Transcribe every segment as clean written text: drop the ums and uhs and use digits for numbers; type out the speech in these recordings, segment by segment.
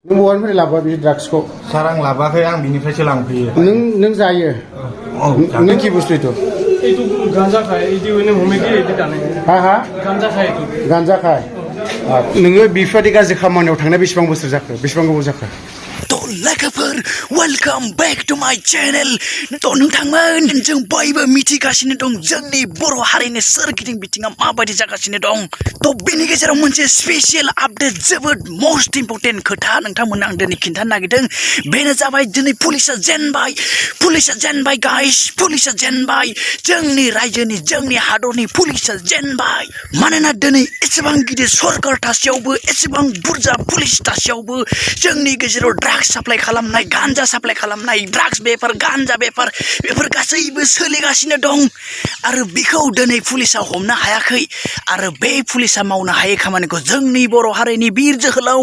नों बहानिफ्राय लाबोआ बे ड्राग्सखौ? सार आं लाबोआखै, आं बिनिफ्रायसो लांफैयो। नों जायो? नों কি বস্তু এটো? এইটো গাঁজা খায়, এইটো এনে হোমেকে এইটো জানে। হা গাঁজা খায় এইটো। गांजा खाय। नोङो बेफोरबायदि गाज्रि खामानियाव थांनाया बेसेबां बोसोर जाखो? बेसेबां गोबाव जाखो? लोगोफोर वेलकाम बैक टू माय चैनल। नोंथांमोन जों बयबो मिथिगासिनो दं जोंनि बर' हारिनि सोरगिदिं बिथिङा माबायदि जागासिनो दं। तो बेनि गेजेराव मोनसे स्पेशल आपडेट जोबोद मोस्ट इम्पोर्टेन्ट खोथा नोंथांमोननो आं दिनै खिन्थानो नागिरदों। बेनो जाबाय दिनै पुलिसा जेनबाय गाइस, पुलिसा जेनबाय। जोंनि रायजोनि जोंनि हादरनि पुलिसा जेनबाय। मानोना दिनै एसेबां गिदिर सरकार थासेयावबो एसेबां बुरजा पुलिस थासेयावबो जोंनि गेजेराव ड्राग्स साप्लाय खालामनाय, गांजा साप्लाय खालामनाय, ड्राग्स बेफार, गांजा बेफार बेफोर गासैबो सोलिगासिनो दं। आरो बेखौ दिनै पुलिसा हमनो हायाखै। आरो बे पुलिसा मावनो हायै खामानिखौ जोंनि बर' हारिनि बिर जोहोलाव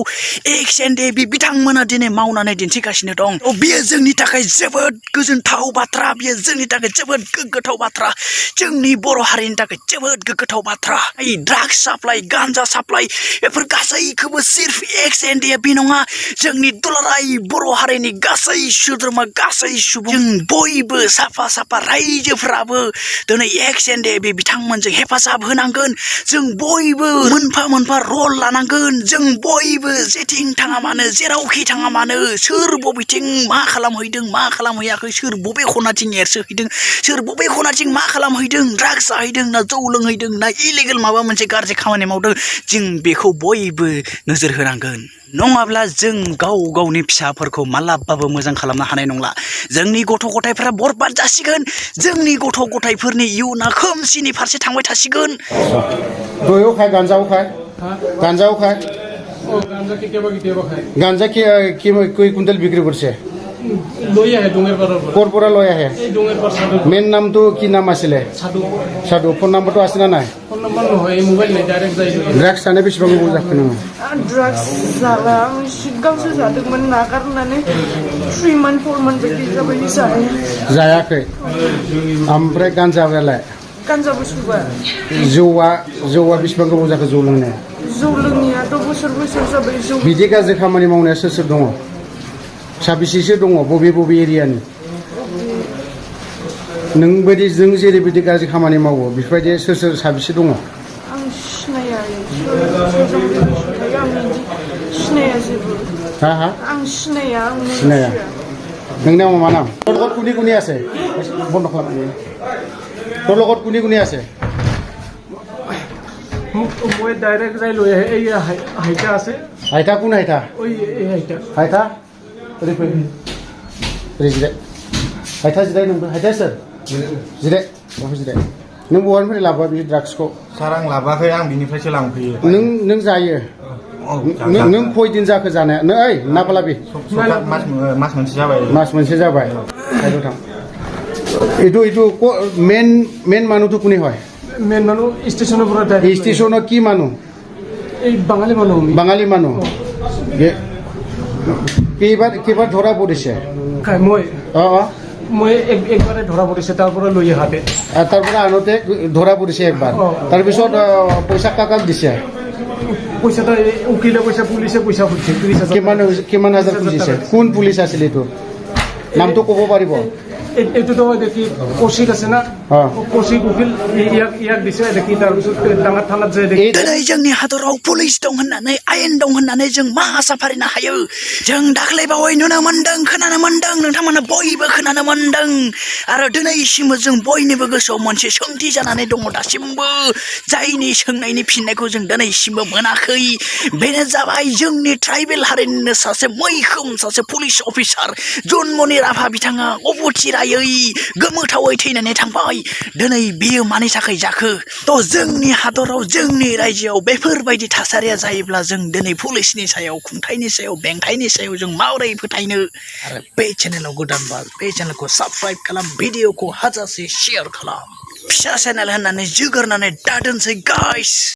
NDFB बिथांमोना दिनै मावनानै दिन्थिगासिनो दं। बेयो जोंनि थाखाय जोबोद गोजोनथाव बाथ्रा, बेयो जोंनि थाखाय जोबोद गोग्गाथाव बाथ्रा, जोंनि बर' हारिनि थाखाय जोबोद गोग्गाथाव बाथ्रा। ड्राग्स साप्लाय, गांजा साप्लाय बेफोर गासैखौबो सिर्फ NDFB नङा, जोंनि दुलाराय बर' हारिनि गासै सोद्रोमा, गासै सुबुं, जों बयबो साफा साफा रायजोफ्राबो दिनै NDFB बिथांमोनजों हेफाजाब होनांगोन। जों बयबो मोनफा मोनफा रल लानांगोन। जों बयबो जेथिं थाङा मानो, जेरावखि थाङा मानो, सोर बबेथिं मा खालामहैदों, मा खालामहैयाखै, सोर बबे खनाथिं एरसोहैदों, सोर बबे खनाथिं मा खालामहैदों, ड्राग्स जाहैदों ना जौ लोंहैदों ना इलिगेल माबा मोनसे गाज्रि खामानि मावदों, जों बेखौ बयबो नोजोर होनांगोन। नङाब्ला जों गावनि फिसाफोरखौ मालाबाबो मोजां खालामनो हानाय नंला। जोंनि गथ' गथायफोरा बरबाद जासिगोन। जोंनि गथ' गथायफोरनि इयुना खोमसिनि फारसे थांबाय थासिगोन। दयो खाय, गांजाও खाय? गांजाও खाय? গাঁজা কেতিয়াবা খায়। गांजा কি কুইন্টাল বিক্রি করছে? লৈ আহে ডোঙেৰ পাৰৰ পৰা। ক'ৰ পৰা লৈ আহে? এই ডোঙেৰ পাৰ সাধু। মেইন নামটো কি নাম আছিলে? সাধু। ফোন নাম্বাৰটো আছে না নাই? ফোন নাম্বাৰ নহয়, এই মোবাইল নাই, ডাইৰেক্ট যাই লৈ। ड्राग्स जानाय बेसेबां गोबाव जाखो नोङो? ड्राग्स जाला आं सिगांसो जादोंमोन, नागारनानै 3 month 4 month बायदि जाबाय जाया। जायाखै। ओमफ्राय गांजायालाय? गांजाबो सोबा। जौआ बेसेबां गोबाव जाखो जौ लोंनाया? जौ लोंनायाथ' बोसोर जाबाय। जौ बिदि गाज्रि खामानि मावनाया सोर दङ? साबेसेसो दङ? बबे एरियानि? जों जेरैबायदि गाज्रि खामानि मावो बेफोरबायदि सोर साबेसे दङ? आं सिनाया, आं सिनाया जेबो। आं सिनाया, सिनाया। नोंनि नामा मा नाम? তোর লগত কোনি আছে? বন্ধ খালাম। তোর লগত কোনি আছে? মই ডাইৰেক্ট যাই লৈ আহে। এই হাইটা আছে। হাইটা কোন হাইটা? ওই এই হাইটা ओरै फै। ओरै जिराय। हायथा जिराय नोंबो। हायथा सोर? जिराय। जिराय। नों बहानिफ्राय लाबोआ बे ड्राग्सखौ? सार आं लाबोआखै, आं बिनिफ्रायसो लांफैयो। नों जायो? नों खयदिन जाखो जानाया? नों ओइ नाफालाबि मास मोनसे जाबाय। मास मोनसे जाबाय। খাইটো থাম। এইটো মেন মানুহটো কোনে হয়? মেন মানুহ ষ্টেচনৰ পৰা যায়। ষ্টেচনৰ কি মানুহ? এই বাঙালি মানুহ। বাঙালি মানুহ। কেইবাৰ ধৰা পৰিছে? মই একবাৰে ধৰা পৰিছে, তাৰ পৰা লৈ আহাতে। তাৰ পৰা আনোতে ধৰা পৰিছে একবাৰ। তাৰপিছত পইচা কাক দিছে? পইচাটা উকিলে পইচা, পুলিচে পইচা খুজিছে। কিমান হাজাৰ খুজিছে? কোন পুলিচ আছিল এইটো? নামটো ক'ব পাৰিব? এইটোতো দেখি কৌশিক আছে না, কৌশিক উকিল ইয়াক দিছে দেখি। তাৰপিছত ডাঙৰ থানাত যায় দেখি। दिनै जोंनि हादराव पुलिस दं होननानै, आयेन दं होननानै जों मा आसा फारिनो हायो? जों दाख्लैबावै नुनो मोनदों, खोनानो मोनदों, नोंथांमोना बयबो खोनानो मोनदों। आरो दिनैसिमबो जों बयनिबो गोसोआव मोनसे सोंथि जानानै दङ दासिमबो, जायनि सोंनायनि फिननायखौ जों दिनैसिमबो मोनाखै। बेनो जाबाय जोंनि ट्राइबेल हारिनिनो सासे मैखोम सासे पुलिस अफिसार जन्मनि राभा बिथाङा अबथिरायै गोमोथावै थैनानै थांबाय। दिनै बियो मानि थाखाय जाखो? तो जोंनि हादराव, जोंनि रायजोआव बेफोरबायदि थासारिया जायोब्ला जों दिनै पुलिसनि सायाव, खुंथायनि सायाव, बेंथायनि सायाव जों माबोरै फोथायनो? आरो बे चेनेलाव गोदानबा बे चेनेलखौ साबस्क्राइब खालाम, भिडिअखौ हाजासे शेयार खालाम। फिसा चेनेल होननानै जोगोरनानै दादोनसै गाइस।